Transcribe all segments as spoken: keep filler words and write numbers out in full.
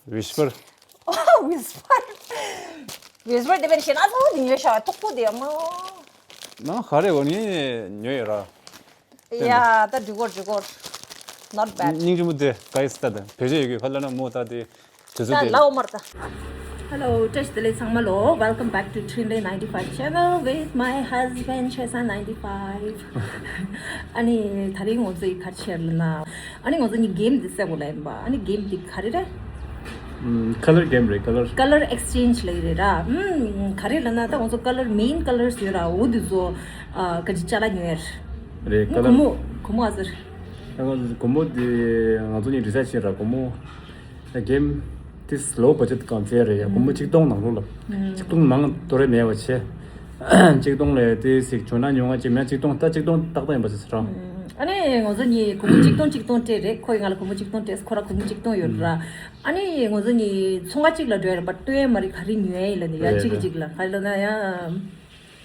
Whisper. Whisper. Whisper དེ་བས་ཤེས་ན་ཚོ་དེ་ཉོས་ཤ་ཐོག་པོ་དེ་མོ། ན་ཧ་རེ་འོ་ནི་ཉོས་ཡོད་ར། ཡ་ད་འགྲིག་གོ་འགྲིག་གོ། Not bad. སྙིང་རྗེ་མོ་དེ་ག་ཡིས་ད་དེ་བེད་སྤྱོད་ཡོད་གི་ཧ་ལ་ན་མོ་ད་དེ་དུས་ཚོད་ད་དེ། ལའོ་མར་ད། Hello བཀྲ་ཤིས་བདེ་ལེགས་ཚང་མ་ལོ། Welcome back to Trinley ninety five channel with my husband Chesan ninety five. ཨ་ནི་ད་རིང་ང་ཚོ་ཡི་ག་རེ་བྱས་ལ་ན། ཨ་ནི་ང་ཚོ་ནི་གེམ་འདི་བསད་དགོས་ལ་ཡིན་པ། ཨ་ནི་གེམ་འདི་ག་རེ་རེད། Color game རེད་color. Color exchange ལ་ཡི་རེད་ར། ཨམ། ག་རེ་ལ་ན་ད་ང་ཚོ་color main colors ཡོད་ར། འོ་འདི་ཚོ་ཨ་ག་ཅི་ཅ་ལག་ཉོས་ཡར། རེད་color. གོ་མོ་གོ་མོ་ཨ་ཟེར། ད་ང་ཚོ་གོ་མོ་འདི་ང་ཚོ་ནི་research བྱས་ར་གོ་མོ། ད་game this low budget ཀམ་ཕེར་རེད་ཡ། གོ་མོ་གཅིག་སྟོང་ནང་ལོགས་ལ། གཅིག་སྟོང་མང་དོ་རེ་མེད་པ་བྱས། གཅིག་སྟོང་ལས་དེ་ཟིག་བྱུང་ན་ཉུང་ང་ཅིག་མེད་གཅིག་སྟོང་ད་གཅིག་སྟོང་ཏག་ཏག་ཡིན་པ་ཟེར་ར། ཨ་ནི་ང་ཚོ་གཉིས་གོ་མོ་གཅིག་སྟོང་གཅིག་སྟོང་སྤྲད་རེད། ཁོ་ཡིས་ང་ལ་གོ་མོ་གཅིག་སྟོང་སྤྲད། ཁོ་ར་གོ་མོ་གཅིག་སྟོང་ཡོད་ར། ཨ་ནི་ང་ཚོ་གཉིས་ཚོང་ཁང་གཅིག་ལ་འགྲོ་ཡ་རེད་པ། སྟོན་ཡ་མ་རེད་ག་རེ་ཉོ་ཡ་ཡིན་ལ་ནི་ཡ། རེད་གཅིག་གིས་རེད། གཅིག་ལ་ག་རེ་ལ་ན་ཡ།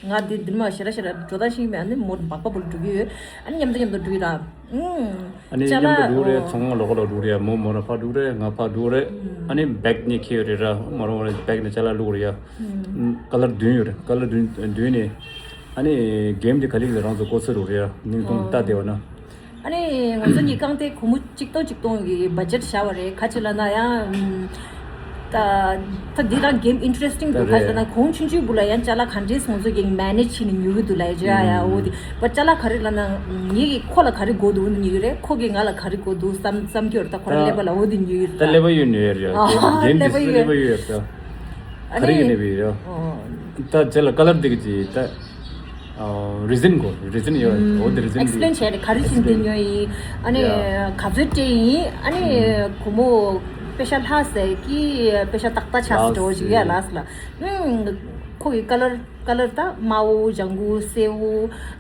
ང་འདི་འདི་མ་ཞེ་ར་ཞེ་ར་འགྲོ་ད་ཤིང་མེད། ཨ་ནི་མོ་འབག་པ་བུ་ལ་འགྲོ་གི་ཡོད། ཨ་ནི་མཉམ་དུ་མཉམ་དུ་འགྲོ་ཡི་ར། ཨུམ། ཨ་ནི་ཅ་ལག་མཉམ་དུ་འགྲོ་རེད། ཨོ། ཚོང་ཁང་ལོགས་ལ་འགྲོ་རེད། མོ་མོ་ར་ཕར་འགྲོ་རེད། ང་ཕར་འགྲོ་རེད། ཨ་ནི་བེག་གཉིས་ཁྱེར་རེད་ར། མོ་ར་མོ་ར་བེག་ནས་ཅ་ལག་བླུགས་རེད་ཡ། ཨུམ། ཀ་ལར་བདུན་ཡོད་རེད། ཀ་ལར་བདུན་བདུན་ནས། ཨ་ནི་གེམ་དེ་ག་ལེར་ལ་རང་ཚོ་གོ་ཚོད་རུ་རེད་ཡ། ཉིན་གུང་ལྟ་བསྡད་པ་ན། ཨ་ནི་ང་ཚོ་གཉིས་རྐང་སྟེ་གོ་མོ་གཅིག་སྟོང་གཅིག་སྟོང་གི་བ་ཇེཊ་བཞག་པ་རེད། ག་ཅི་ལ་ན་ཡང་ད་ད་འདི་རང་གེམ་ཨིན་ཊ་རེ་སི་ཊིང་འདུག། ག་ཅི་ལ་ན་གོང་ཆུང་ཆུང་བུ་ལ་ཡང་ཅ་ལག་ག་འདྲས་ང་ཚོ་གིས་མེ་ནེཇ་བྱས་ནས་ཉོ་གི་འདུག་ལ་ཡ། ཨོ་དེ་བ་ཅ་ལག་ག་རེ་ལ་ན་ངེད་ཀྱིས་ཁོ་ལ་ག་རེ་དགོས་འདུག་ཉོ་གི་རེད། ཁོ་གིས་ང་ལ་ག་རེ་དགོས་འདུག་བསམ་བསམ་གྱི་ཡོད་རེད། ད་ཁོ་ར་ཀླད་པ་ལ་འོ་དེ་ཉོ་གི་རེད། ད་ཀླད་པ་ཡོད་ཉོ་ཡོད་རེད། ཨ་གེམ་དེ་ཀླད་པ་ཡོད། ཀླད་པ་ཡོད་རེད། ད། ཨ་ག་རེ་ཡིན་ནས་བི་ཡོ། ད་རྗེས་ལ་ཀ་ལར་འདི་གི་ཅི་ད་རི་ཛིན་གོ་རི་ཛིན་ཡོད། འོ་འདི་རི་ཛིན་འདི་ཨེག་སི་པི་ལེན་བྱས་ཏེ་ག་རེ་བྱིན་འདི་ཉོ་ཡིན། ཨ་ནི་ག་ཚོད་སྤྲད་ཡིན། ཨ་ནི་གོ་མོ་པེ་ཤ་ལྷག་ཟེར་གི་པེ་ཤ་ཏག་ཏག་ཆགས་སུ་འགྲོ་ཞིག་ཡ་ལགས་ལ། ཁོ་གི་ཀ་ལར་ཀ་ལར་ད་དམར་པོ་ལྗང་གུ་སེར་པོ་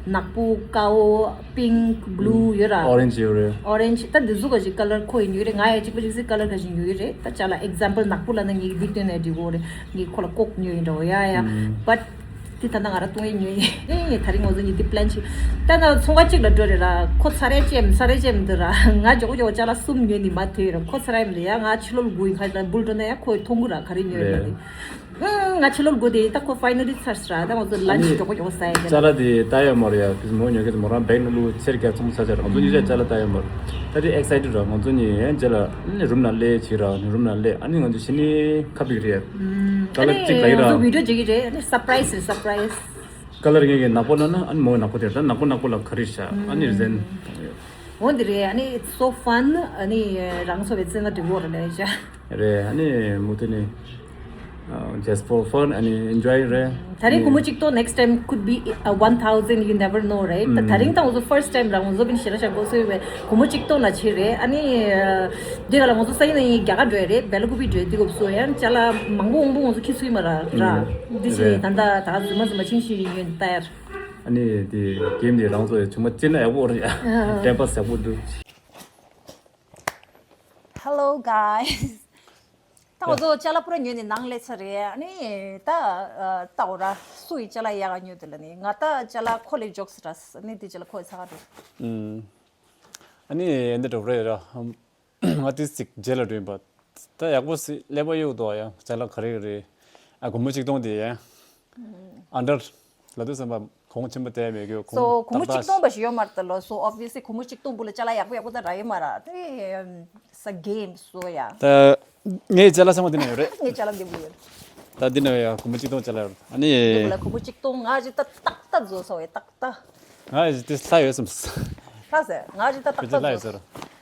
ནག་པོ་དཀར་པོ། Pink blue ཡོད་ར། Orange ཡོད་རེད། Orange ད་འདི་ཟུག་ག་ཞིག་ཀ་ལར་ཁོ་ཡི་ཉོས་རེད། ང་ཡི་གཅིག་པ་གཅིག་སེ་ཀ་ལར་ག་ཞིག་ཉོས་རེད། ད་ཅ་ལག་ཨེག་ཛམ་པལ་ནག་པོ་ལ་ན་ངས་འདི་སྟོན་ནས་འགྲིག་གོ་རེད། ངས་ཁོ་ལ་ལྐོག་ཉོས་ཡིན་འདྲ་བོ་ཡ་ཡ། But དེ་ད་ལྟ་ང་ར་བཏུང་ཡས་ཉོས་ཡིན། ཨེ་ད་རིང་ང་ཚོ་གཉིས་འདི་པི་ལེན་བྱེད། ད་ང་ཚོང་ཁང་གཅིག་ལ་འགྲོ་རེད་ར། ཁོ་ཚར་རེ་ཅེམ་ཚར་རེ་ཅེམ་འདི་ར། ང་མགྱོགས་མགྱོགས་ཅ་ལག་གསུམ་ཉོས་ནི་མ་དེ་ར། ཁོ་ཚར་རེ་མ་རེད་ཡ། ང་ཕྱི་ལོགས་སྒུག་ཡིན། ཁ་ལ་འབུལ་འགྲོ་ན་ཡ་ཁོ་མཐོང་གི་ར་ག་རེ་ཉོས་རེད་ལ་དེ། ང་ཕྱི་ལོགས་སྒུག་དེ་ད་ཁོ་ཕའི་ནལ་ལི་ཚར་སོང་ར། ད་ང་ཚོ་ལན་ཆི་མགྱོགས་པོ་མགྱོགས་པོ་ཟ་ཡ་ཅ་ལག་དེ་ལྟ་ཡ་མ་རེད་ཡ། ཁོས་མོ་ཉོ་གི་མོ་རང་བེག་ནང་བླུགས་ཚེར་རྒྱག་ཚོང་ཚ་ཆ་ར། ང་ཚོ་གཉིས་ཆ་ཅ་ལག་ལྟ་ཡ་མ་རེད། ད་དེ་ཨེག་སའི་ཊེཌ་ར། ང་ཚོ་གཉིས་ཡན་ཅ་ལག་ནི་རུམ་ནང་སླེབས་བྱས་ར། ནི་རུམ་ནང་སླེབས། ཨ་ནི་ང་ཚོ་ཕྱི་ནས་ཁ་ཕིག་རེད། ཀ་ལར་གཅིག་ལ་ཡིན་ར། ང་ཚོ་བི་ཌིའོ་བྱེད་ཀྱི་རེད། ཨ་ནི་སར་པ་རའི་ཛི་རེད། སར་པ་རའི་ཛི། ཀ་ལར་ངེད་ཀྱི་ནག་པོ་ལ་ན་ཨ་ནི་མོ་ནག་པོ་དེ་རེད། ད་ནག་པོ་ནག་པོ་ལ་ག་རེ་བྱ། ཨ་ནི་རེ་ཟན། འོ་འདི་རེད། ཨ་ནི་it's so fun. ཨ་ནི་རང་ཚོ་བའི་རྩེད་ན་འགྲིག་གོ་ར་ལས་བྱ། རེད། ཨ་ནི་མུ་མཐུད་ནས just for fun ཨ་ནི་enjoy རེད། ད་རེས་སྒོར་མོ་གཅིག་སྟོང་next time could be a one thousand, you never know, right? ད་ད་རིང་ད་ང་ཚོ་first time རང་ང་ཚོ་བིན་ཞེ་ར་ཞག་གོ་སོ་ཡོད་པའི་སྒོར་མོ་གཅིག་སྟོང་ལ་བྱེད་རེད། ཨ་ནི་འདི་ག་ལ་ང་ཚོ་སང་ཉིན་ཡིན་རྒྱ་གར་འགྲོ་ཡ་རེད། སྦེལ་ཀོབ་འགྲོ་ཡ་འདི་གོ་སོ་ཡང་ཅ་ལག་མང་པོ་མང་པོ་ང་ཚོ་ཁྱི་ཚུགས་མ་ར་ར། འདི་ཕྱིན་ད་ད་ད་རྫུན་མ་རྫུན་མ་ཆིང་ཤིང་ཡིན་ཡོད་ད་ཡར། ཨ་ནི་དེ་གེམ་དེ་རང་ཚོ་ཡ་ཆུང་མ་ཅི་ན་ཡག་པོ་རེད་ཡ། time pass ཡག་པོ་འདུག Hello guys. ད་ང་ཚོ་ཅ་ལག་པུ་ར་ཉོས་ནས་ནང་སླེབས་ཚར་རེད། ཨ་ནི་ད་ལྟ་འོ་ར་སུ་ཡི་ཅ་ལག་ཡག་ག་ཉོས་འདུག་ལ་ནི་ང་ད་ཅ་ལག་ཁོ་ལས་འཇོག་སི་ར། ཨ་ནི་དེ་ཅ་ལག་ཁོ་ཡི་ཚ་ག་འགྲོ། ཨ་ནི་འདི་འགྲོ་རེད་ར། ང་ཏིས་ཅིག་རྗེས་ལ་འགྲོ་ཡིན་པ། ད་ཡག་པོ་སི་ཀླད་པ་གཡུག་འདུག་ཡ། ཅ་ལག་ག་རེ་ག་རེ། ཨ་སྒོར་མོ་གཅིག་སྟོང་དེ་ཡ། ཨན་ཌར་ལ་དུས་བསམ་པ་གོང་ཆེན་པོ་དེ་མེད་གི། གོང་སོ་སྒོར་མོ་ཏག་ཏག་གཅིག་སྟོང་པ་ཞིག་ཡོད་མ་རེད་ད་ལོ། So obviously སྒོར་མོ་གཅིག་སྟོང་བུ་ལ་ཅ་ལག་ཡག་པོ་ཡག་པོ་ད་རག་ཡོད་མ་རེད་དེ། It's a game so yeah. ད་ངའི་ཅ་ལག་ཚང་མ་འདི་ན་ཡོད་རེད། ངའི་ཅ་ལག་འདི་བུ་ཡོད། ད་འདི་ན་ཡ་སྒོར་མོ་གཅིག་སྟོང་ཅ་ལག་ཡོད་རེད། ཨ་ནི་འདི་བུ་ལ་སྒོར་མོ་གཅིག་སྟོང་ང་ཅི་ད་ཏག་ཏག་བཟོ་ས་བས་ཏག་ཏག་ང་ཡི་དེ་ལྷ་ཡོད་བསམ། ལྷ་ཟེར་ང་ཅི་ད་ཏག་ཏག་བཟོ་ས།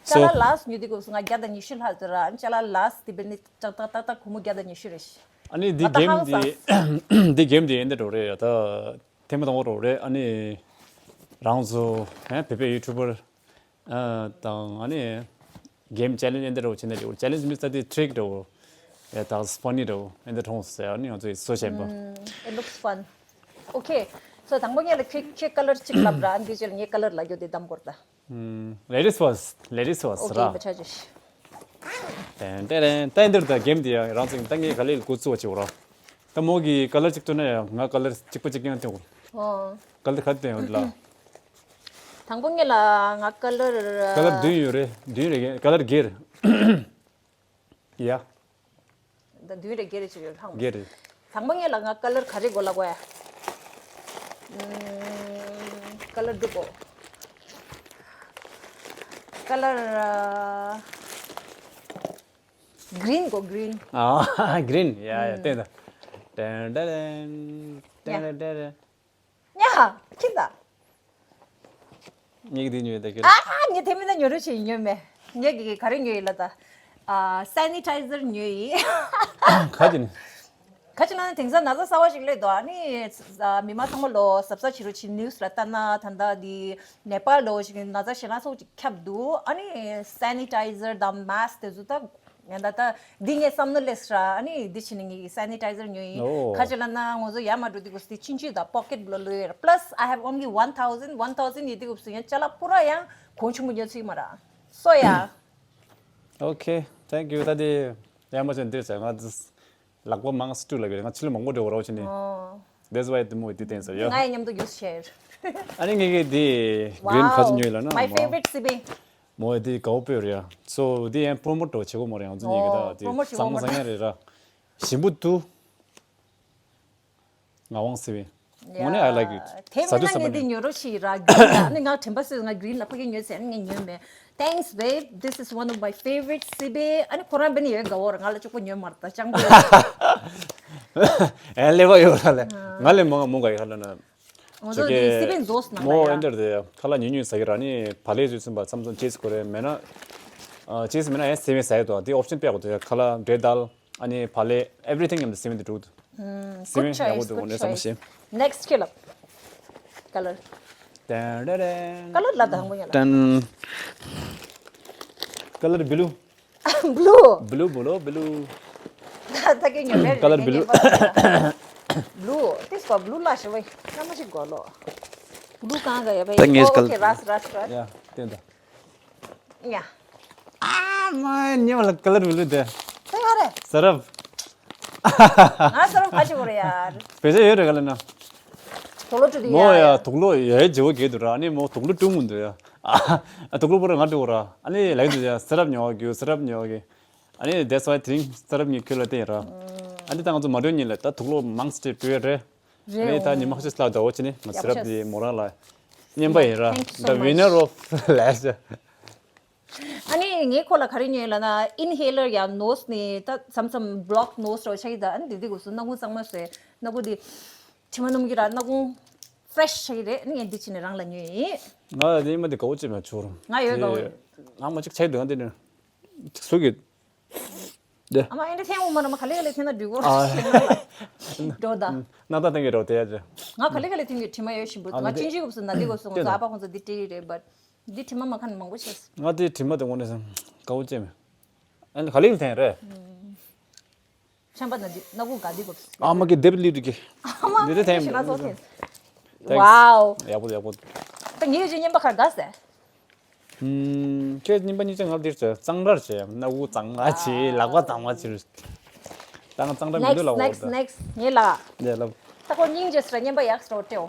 ཅ་ལག་ལས་ཉོ་དུས་སྐབས་སུ་ང་བརྒྱ་དང་ཉི་ཤུ་ལྷག་ཟེར་ར། ཅ་ལག་ལས་དེ་བས་ནི་ཏག་ཏག་ཏག་ཏག་སྒོར་མོ་བརྒྱ་དང་ཉི་ཤུ་རེད་ཤི། ཨ་ནི་འདི་གེམ་འདི་འདི་གེམ་འདི་ཡིན་འདི་འགྲོ་རེད་ཡ། ད་ཐེངས་མ་དང་པོ་འགྲོ་རེད། ཨ་ནི་རང་ཚོ་ཧན་བོད་པའི་ཡུ་ཊུབ་པར་དང་ཨ་ནི་གེམ་ཅེ་ལེན་ཇི་འདི་འགྲོ་བྱེད་འདི་འགྲོ། ཅེ་ལེན་ཇི་མི་ས་འདི་ཊི་རིག་འགྲོ་ཡ། ད་ཕ་ནི་འགྲོ་འདི་མཐོང་ཟེར། ཨ་ནི་ང་ཚོ་ཡི་སོ་བྱེད་པ། It looks fun. Okay. So དང་པོ་ངས་ལ་ཁྱེད་ཁྱེད་ཀ་ལར་གཅིག་ལབ་ར། འདི་ཅེ་ལ་ངས་ཀ་ལར་ལ་རྒྱོ་དེ་གདམ་གོར་ད། Ladies first, ladies first ར། ཨོ་ཁེ་བ་ཆ་ཅེ་ཤི། ཏན་ཏན་ཏན་ཏན་འདིར་ད་གེམ་འདི་ཡང་རང་ཚིག་ད་ངས་ག་ལེ་འགོ་བཙུགས་བྱེད་ར། ད་མོ་གི་ཀ་ལར་གཅིག་ཏུ་ན་ཡང་ང་ཀ་ལར་གཅིག་པ་གཅིག་རྐྱང་སྟོན། ཨོ། ཀ་ལར་ག་སྟོན་ཡོད་ལ། དང་པོ་ངས་ལ་ང་ཀ་ལར། ཀ་ལར་བདུན་ཡོད་རེད། བདུན་རེད། ཀ་ལར་སྒེར། ཡ། བདུན་རེ་བརྒྱད་རེ་ཅིག་ཡོད་ལྷག་མ། བརྒྱད་རེ། དང་པོ་ངས་ལ་ང་ཀ་ལར་ག་རེ་དགོས་ལ་གོ་ཡ། ཀ་ལར་འདུག་གོ། ཀ་ལར། གི་རིན་གོ་གི་རིན། ཨ། གི་རིན། ཡ་ཡ། ཏན་ཏན། ཏན་ཏན་ཏན་ཏན་ཏན། ཉ་ཧ་ཁྱི་ད། ངས་འདི་ཉོས་ད་ཁྱོད། ཨ། ངས་དེ་མིན་ན་ཉོ་རོགས་བྱེད་ཉོས་མེད། ངས་གི་ག་རེ་ཉོས་ཡིན་ལ་ད། ཨ། སེ་ནི་ཊའི་ཛར་ཉོས་ཡིན། ག་ཅི་ནི། ག་ཅི་ན་དེང་སང་ན་ཚ་གསར་བ་ཞིག་སླེབས་འདུག་ཨ་ནི། མི་མང་ཚང་མ་ལོ་གཟབ་གཟབ་བྱེད་རོགས་བྱེད། ནིའུ་སི་ལ་ལྟ་ན་ད་ལྟ་འདི་ནེ་པཱལ་ལོ་ཞིག་ན་ཚ་ཞེ་དྲག་སོགས་ཅིག་ཁྱབ་འདུག་ཨ་ནི་སེ་ནི་ཊའི་ཛར་དང་མཱ་སི་ཀི་དེ་ཚོ་ད། ཡང་ད་ལྟ་འདི་ངས་བསམ་བློ་སླེབས་ར། ཨ་ནི་འདི་བྱས་ནས་ངས་ཀྱི་སེ་ནི་ཊའི་ཛར་ཉོས་ཡིན། ཨོ། ཁ་ཅིག་ལ་ན་ང་ཚོ་ཡར་མར་འགྲོ་དུས་སྐབས་སུ་དེ་ཆུང་ཆུང་དང་པོ་ཀེཊ་བློ་བློ་ཡོད་ར། Plus I have only one thousand, one thousand ཡོད་དུས་སྐབས་སུ་ཡང་ཅ་ལག་པུ་ར་ཡང་གོང་ཆེན་པོ་ཉོ་ཚུལ་མ་ར། སོ་ཡ། Okay, thank you. ད་དེ་ཡར་མར་ཅན་འདིར་ཟེར་ང་ལག་པ་མང་སི་ཏུ་ལ་གི་ང་ཕྱི་ལོ་མང་པོ་འགྲོ་བ་རོགས་བྱས་ནས། ཨོ། That's why དེ་མོ་དེ་བསྟན་ཟེར་ཡོད། ང་ཡི་མཉམ་དུ་ཡུས་ཤེར། ཨ་ནི་ངས་གི་དེ་གི་རིན་ག་ཚོད་ཉོས་ལ་ན། My favorite སི་པན། མོ་དེ་དགའ་པོ་སྤོས་རེད་ཡ། So དེ་ཡང་པྲོ་མོཊ་འདྲ་བྱེད་དགོས་མོ་རེད། ང་ཚོ་གཉིས་ཀྱི་ད་དེ་པྲོ་མོཊ་བྱེད་དགོས་མོ་རེད། གཙང་མ་བཟང་ཡ་རེད་ར། ཞིམ་པོ་འདུག་ངག་དབང་སི་པན། དངོས་གནས་I like it། དེ་ཟ་དུས་མིན་ན་ཟ་མ་ངས་དེ་ཉོ་རོགས་བྱེད་ར། གི་རིན་ལ་ཨ་ནི་ང་དྲན་པ་སོས་ང་གི་རིན་ལ་ཕ་གི་ཉོས་ཟེར་ཨ་ནི་ངས་ཉོས་མེད། Thanks babe, this is one of my favorite སི་པན། ཨ་ནི་ཁོ་རང་བེ་ནི་ཡོད་དགའ་བོ་ར། ང་ལ་ཅོག་པོ་ཉོས་མ་ར་ད་ཅང་པོ། ཨེ་ལེ་བ་ཡོད་ར་ལེ། ང་ལེ་མོ་ང་མོ་ག་ཡོད་ཧ་ལ་ན། ང་ཚོ་དེ་སི་པན་རྫོགས་ན་མོ་ཨེ་འདྲ་དེ་ཁ་ལག་ཉུང་ཉུང་ཟ་གི་ར། ནི་བ་ལེ་བཟོས་ཚུན་པ་མཚམས་མཚམས་ཅེས་ཁོ་རེ་མེད་ན། ཅེས་མེད་ན་ཨེ་སི་པན་ཟ་ཡི་དོ། དེ་ཨོབ་ཤན་སྤྲད་དགོས་དེ་ཁ་ལག་འབྲས་དལ། ཨ་ནི་བ་ལེ་everything ཡང་དེ་སི་པན་དེ་འགྲོ་གི་འདུག་སི་པན་ཡག་པོ་འདུག་ངོ་ནས་ཟ་མ་ཤེས། Next ཁྱོད་ལ། ཀ་ལར། ཏན་ཏན་ཏན། ཀ་ལར་ལ་དང་པོ་ཡ་ལ། ཏན། ཀ་ལར་བི་ལུ། བི་ལུ། བི་ལུ་བི་ལུ་བི་ལུ། ད་ད་གི་ཉོ་མེད་རེད། ཀ་ལར་བི་ལུ། བི་ལུ། དེ་སྐོར་བི་ལུ་ལ་ཞུ་བའི་ལ་མ་ཞིག་གོ་ལོ། བི་ལུ་གང་ག་ཡ་བའི། ད་ངས་ཀ་ལར། Okay, རས་རས་རས། ཡ་ཏན་ཏན། ཡ། ཨ་མ་ཉེ་བ་ལ་ཀ་ལར་བི་ལུ་དེ། ད་ཡོད་རེད། ས་རབ། ང་ས་རབ་ཁ་ཆེ་བོ་རེད་ཡ། བེ་ཅ་ཡོད་རེད་ག་ལ་ན། དུག་ལོག་བཀྲུ་དུས་མོ་ཡ། ཡ་དུག་ལོག་ཡ་ཡ་བརྗེ་བོ་གས་འདུག་ར། ཨ་ནི་མོ་དུག་ལོག་བཀྲུ་མུ་འདུག་ཡ། ཨ་དུག་ལོག་པོ་ར་ང་བཀྲུ་བོ་ར། ཨ་ནི་ལག་འདུག་ཡ། ས་རབ་ཉོ་གི་ས་རབ་ཉོ་གི། ཨ་ནི་that's why དེ་རིང་ས་རབ་ཉོ་ཁྱོད་ལ་བསྟན་ཡ་ར། ཨ་ནི་ད་ང་ཚོ་མ་འགྲོ་ཉིན་ལ་ད་དུག་ལོག་མང་སི་ཏེ་བཀྲུ་ཡ་རེད། རེད། ཨ་ནི་ད་ཉི་མ་ཁ་ཤས་ལ་ཟླ་བོ་ཅི་ནི་ང་ས་རབ་དེ་མོ་རང་ལ་རྔན་པ་ཡིན་ར། Thank you so much. The winner of last year. ཨ་ནི་ངས་ཁོ་ལ་ག་རེ་ཉོས་ལབ་ན་ཨིན་ཧེ་ལར་ཡང་ནོ་སི་ནི་ད་མཚམས་མཚམས་བྷ་ལོག་ནོ་སི་རོ་ཆགས་ཀྱི་ད། ཨ་ནི་དེ་དུས་སྐབས་སུ་སྣ་ཁུང་གཙང་མ་བཟོས། སྣ་ཁུང་དེ་དྲི་མ་སྣོམ་གྱི་ར། སྣ་ཁུང་ཕེ་རེ་ཤི་ཆགས་ཀྱི་རེད། ཨ་ནི་ངས་འདི་བྱས་ནས་རང་ལ་ཉོས་ཡིན། ང་ལ་དེ་མ་དེ་དགའ་བོ་ཅིག་མ་བྱུང་། ང་ཡོད་དགའ་བོ་ཡོད། ང་མ་ཅིག་ཆགས་འདུག་ང་དེ་ནི་སུ་གི་དེ། ཨ་མ་ཨེ་འདྲ་ཐེངས་འོ་མ་ར་མ་ག་ལེ་ག་ལེ་ཐེངས་ན་འགྲིག་གོ་ཨ། འགྲོ་ད། ན་ད་ཐེངས་ཀྱི་རོ་དེ་ཡ་ཅེ། ང་ག་ལེ་ག་ལེ་ཐེངས་ཀྱི་དྲི་མ་ཡོད་བཞིན་པོ། ཨ་ང་ནི་ཅིན་ཅི་གུབ་སུ་ན་དེ་གོ་སོང་། ང་ཚོ་ཨ་ཕ་ཁོང་ཚོ་འདི་སྤྲད་ཀྱི་རེད། བཊ་འདི་དྲི་མ་མ་ཁ་ནས་མང་པོ་བྱས། ང་དེ་དྲི་མ་དེ་ངོ་ནས་སང་དགའ་བོ་ཅེ་མེད། ཨ་ནི་ག་ལེ་ག་ལེ་ཐེངས་རེད། ཤམ་པ་ན་འདི་ན་གུ་ག་འདི་གོ། ཨ་མ་གི་དེབ་ལི་འགྲིག་གི། ཨ་མ་འདི་རེད་ཐེངས་ཤི་ན་སོ་ཐེངས། Thanks. Wow. ཡག་པོ་ཡག་པོ། ད་ངའི་ཡོད་ཅེ་རྔན་པ་གར་ག་ཟེ། ཁྱོད་རྔན་པ་གཉིས་ཆ་ང་འདིར་བྱས། གཙང་སྦྲ་བྱས། སྣ་ཁུང་གཙང་མ་བྱས། ལག་པ་གཙང་མ་བྱས། ད་ང་གཙང་སྦྲ་མི་འདུག་ལབ། Next, next, next. ངའི་ལ། ལས་ལབ། ད་ཁོ་སྙིང་རྗེ་སོ་ར་རྔན་པ་ཡག་སོ་སྤྲད་འོ།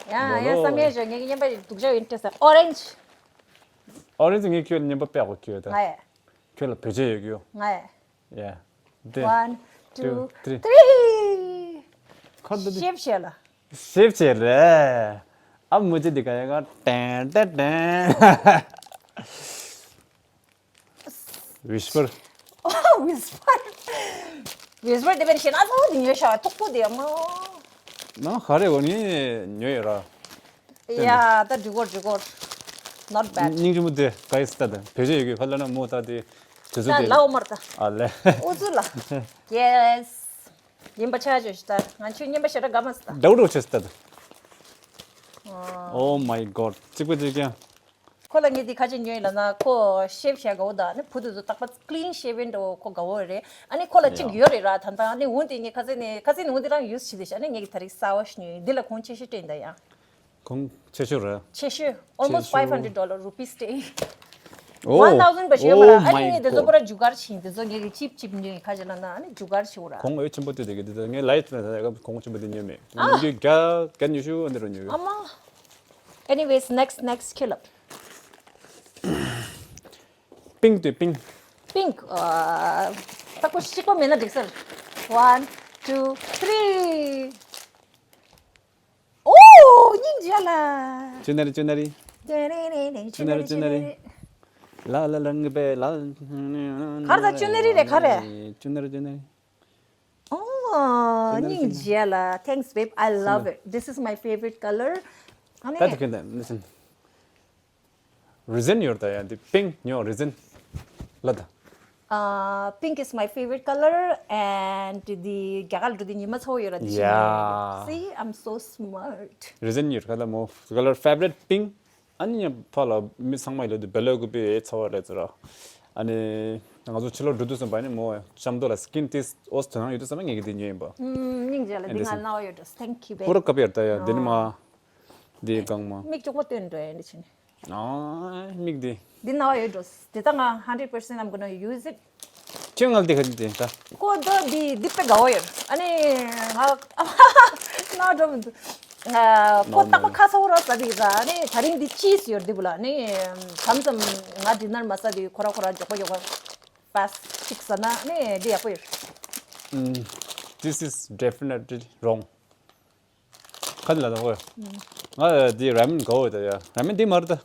ཡ་ཡ་བསམ་ཡས་བྱོས། ངའི་རྔན་པ་སྡུག་ཅག་ཡིན་སྤྲད་ས། Orange. Orange ངས་ཁྱོད་རྔན་པ་དཔེ་ཡག་པོ་ཁྱོད་ད། ང་ཡ། ཁྱོད་ལ་བེད་སྤྱོད་ཡོད་ཀྱི་ཡོད། ང་ཡ། Yeah. One, two, three. ཁར་འདི་ཤེབ་བྱས་ལ། ཤེབ་བྱས་ལ། ཨ་མོ་ཅི་འདི་ག་ཡ་ག་ཏན་ཏན་ཏན། Whisper. Oh, Whisper. Whisper དེ་བས་ཤེ་ན་ལོ་འདི་ཉོས་ཤ་ཐོག་པོ་དེ་མོ། ན་ཧ་རེ་འོ་ནི་ཉོས་ཡོད་ར། ཡ་ད་འགྲིག་གོ་འགྲིག་གོ། Not bad. སྙིང་རྗེ་མོ་དེ་ག་ཡི་སྟ་དང་བེད་སྤྱོད་ཡོད་གི་ཧ་ལ་ན་མོ་ད་དེ་དུས་ཚོད་ད་དེ་ལའོ་མར་ད། ཨ་ལེ། ཨུ་ཚུ་ལ། Yes. རྔན་པ་ཆ་ཆོད་ཤི་ད། ང་ཆོས་རྔན་པ་ཞེ་དྲག་དགའ་མ་སི་ད། དགའ་བོ་ཆོད་སི་ད། Oh my god. གཅིག་པ་གཅིག་ཀྱང་། ཁོ་ལ་ངས་འདི་ཁ་ཆེ་ཉོས་ལ་ན་ཁོ་ཤེབ་བྱས་དགའ་བོ་ད། ནི་བུ་དུ་ཚོ་རྟག་པ་ཀླིན་ཤེབ་ཡིན་འགྲོ་ཁོ་དགའ་བོ་རེད། ཨ་ནི་ཁོ་ལ་གཅིག་ཡོད་རེད་ར་ད་ད། ཨ་ནི་འུན་དེ་ངས་ཁ་ཚེ་ནས་ཁ་ཚེ་ནས་འུན་དེ་རང་ཡུས་བྱེད་དེ་ཤ། ཨ་ནི་ངས་ཀྱི་ད་རིག་གསར་བ་ཞིག་ཉོས་ཡིན། འདི་ལ་གོང་ཆེ་ཤོས་སྤྲད་ད་ཡ། གོང་ཆེ་ཤོས་རེད། ཆེ་ཤོས། Almost ཆེ་ཤོས། Five hundred dollar, rupees སྤྲད། Oh, one thousand བ་ཞིག་ཡོད་མ་ར། oh my god. ཨ་ནི་ངས་དེ་ཚོ་པོ་ར་ཇུ་གར་ཕྱིན། དེ་ཚོ་ངས་ཀྱི་ཅིབ་ཅིབ་ཉོས་ཁ་ཅིག་ལ་ན་ཨ་ནི་ཇུ་གར་ཕྱིན་ར། གོང་འོས་ཆེན་པོ་དེ་དེ་གི་དེ་ཚོ་ངས་ལའིབ་ནས་ད་གོང་ཆེན་པོ་དེ་ཉོས་མེད། ཨ། ངས་རྒྱ་རྒྱ་ཉི་ཤུ་འདི་རུ་ཉོས། ཨ་མ། Anyways, next, next ཁྱོད་ལ། Pink དེ་pink. Pink. ཨ། ད་ཁོ་གཤེགས་པ་མེད་ན་འགྲིག་ས་རེད། One, two, three. ཨོ། སྙིང་རྗེ་ལ། ཅུ་ན་རི་ཅུ་ན་རི། ཅུ་ན་རི་ཅུ་ན་རི། ལ་ལ་ལ་ངི་པེ་ལ། ག་རེ་ད། ཅུ་ན་རི་རེད་ག་རེ། ཅུ་ན་རི་ཅུ་ན་རི། ཨོ། ཅུ་ན་རི་སྙིང་རྗེ་ལ། Thanks babe, I love it. This is my favorite color. ཨ་ནི། ད་དེ་ཁྱོད་ད་listen. Reason ཡོད་ད་ཡ་འདི་pink ཉོ་reason ལ་ད། Uh, pink is my favorite color and the རྒྱ་གར་འགྲོ་དུས་ཉི་མ་ཚ་བོ་ཡོད་ར་འདི་ཞིག་ཉོ། Yeah. See, I'm so smart. Reason ཡོད་ག་ད་མོ་color favorite pink. ཨ་ནི་ཕ་ལ་མི་ཚང་མ་ཡི་ལོ་དུ་བེ་ལོ་གུ་པི་ཚ་བ་རེད་ཚོ་ར། ཨ་ནི་ང་ཚོ་ཕྱི་ལོགས་འགྲོ་དུས་ཙམ་པ་ནི་མོ་ཤམ་དོ་ལ་skin test ཨོས་དོ་ནང་ཡོད་དུས་ཙམ་པ་ངས་གི་འདི་ཉོས་ཡིན་པ། ཨུམ། སྙིང་རྗེ་ལ། འདི་ང་ནའོ་ཡོད་འགྲོ། Thank you babe. པོ་ར་ཀ་པི་ཡར་ད་ཡ་འདི་ནི་མ། འདི་གང་མ། མིག་ཅོག་པོ་སྟོན་འགྲོ་ཡ་འདི་ཕྱིན། ཨ་མིག་འདི། འདི་ནའོ་ཡོད་འགྲོ། འདི་ད་ང་hundred percent I'm gonna use it. ཁྱོད་ང་ལ་འདི་ག་འདི་དེ་ད། ཁོ་ད་འདི་འདི་དཔེ་དགའ་བོ་ཡོད། ཨ་ནི་ང་ན་འགྲོ་མི་འདུག་ང་ཁོ་རྟག་པ་ཁ་སོ་ར་ཟ་འདི་ཟ། ཨ་ནི་ད་རིང་འདི་cheese ཡོད་འདི་བུ་ལ། ཨ་ནི་མཚམས་མཚམས་ང་dinner མ་ཟ་འདི་ཁོ་ར་ཁོ་ར་མགྱོགས་པོ་མགྱོགས་པོ་fast ཅིག་ཟ་ན་ཨ་ནི་འདི་ཡག་པོ་ཡོད། ཨུམ། This is definitely wrong. ཁ་ནི་ལ་དང་ཨོ། ང་འདི་ར་མེན་དགའ་བོ་ད་ཡ། ར་མེན་འདི་མ་རེད་ད།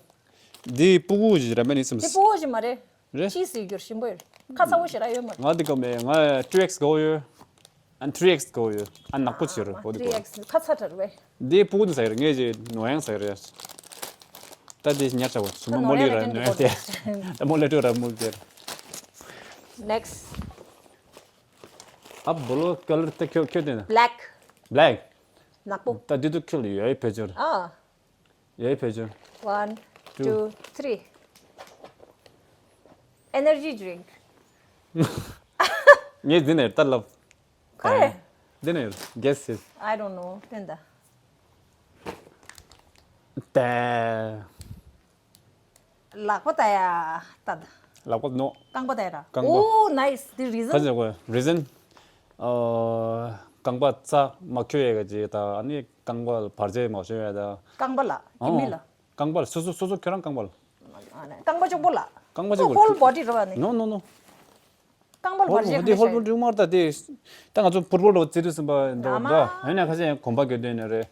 འདི་ཕྲུ་གུ་ཞིག་ར་མེན་ཡིན་སམ། འདི་ཕྲུ་གུ་ཞིག་མ་རེད། རེད། cheese ཡི་རྒྱུར་ཞིམ་པོ་ཡོད། ཁ་ཚ་བོ་ཞིག་ར་ཡོད་མ་རེད། ང་འདི་ག་མེད། ང་two X དགའ་བོ་ཡོད། ཨན་three X དགའ་བོ་ཡོད། ཨན་ནག་པོ་ཆེ་རུ་ཨོ་འདི་གོ། three X ཁ་ཚ་དྲ་རུ་བས། འདི་ཕྲུ་གུ་འདི་ཟ་ཡི་རེད། ངས་ཅི་ནོ་ཡང་ཟ་ཡི་རེད། ད་འདི་ཉར་ཆ་བོ་ཞིམ་པོ་མོ་ལི་ར་ནོ་ཡང་དེ། ད་མོ་ལི་ཏུ་ར་མོ་དེ། Next. ཨ་བོ་ལོ་color ད་ཁྱོད་ཁྱོད་དེ་ན། Black. Black. ནག་པོ། ད་འདི་དུ་ཁྱོད་ལ་ཡོད་ཕལ་ཆེར། ཨ། ཡོད་ཕལ་ཆེར། One, two, three. Energy drink. ངས་འདི་ནས་ལྟར་ལབ། ག་རེ། འདི་ནས་guess it. I don't know. དེ་འདྲ། དེ། ལག་པ་ད་ཡ་ད། ལག་པ་ནོ། རྐང་པ་ད་ཡ་ར། རྐང་པ། Oh, nice. The reason? ཁ་ཅིག་གོ་reason. ཨ། རྐང་པ་རྩ་མ་འཁྱོལ་ཡ་ག་ཅིག་ད། ཨ་ནི་རྐང་པ་བར་ཆད་མ་བྱུང་ཡ་ད། རྐང་པ་ལ། ཨོ། ཡིན་མིན་ལ། རྐང་པ་ལ་སོ་སོ་སོ་སོ་ཁྱོད་རང་རྐང་པ་ལ། ཨ་ནི་རྐང་པ་གཅིག་པོ་ལ། རྐང་པ་གཅིག་པོ། Whole body ར་བ་ནི། No, no, no. རྐང་པ་ལ་བར་ཆད་ག་འདི་ནས་ཧོལ་བོ་ཤར། ཌིང་མར་ད་དེ། ད་ང་ཚོ་ཕུར་བོལ་ལ་བརྩི་དུས་ཙམ་པ་འདྲ་བ་འདྲ། ཨ་མ། ཡིན་ན་ཁ་ཤས་ཡང་གོམ་པ་གྱོན་དོན་ནི་རེད།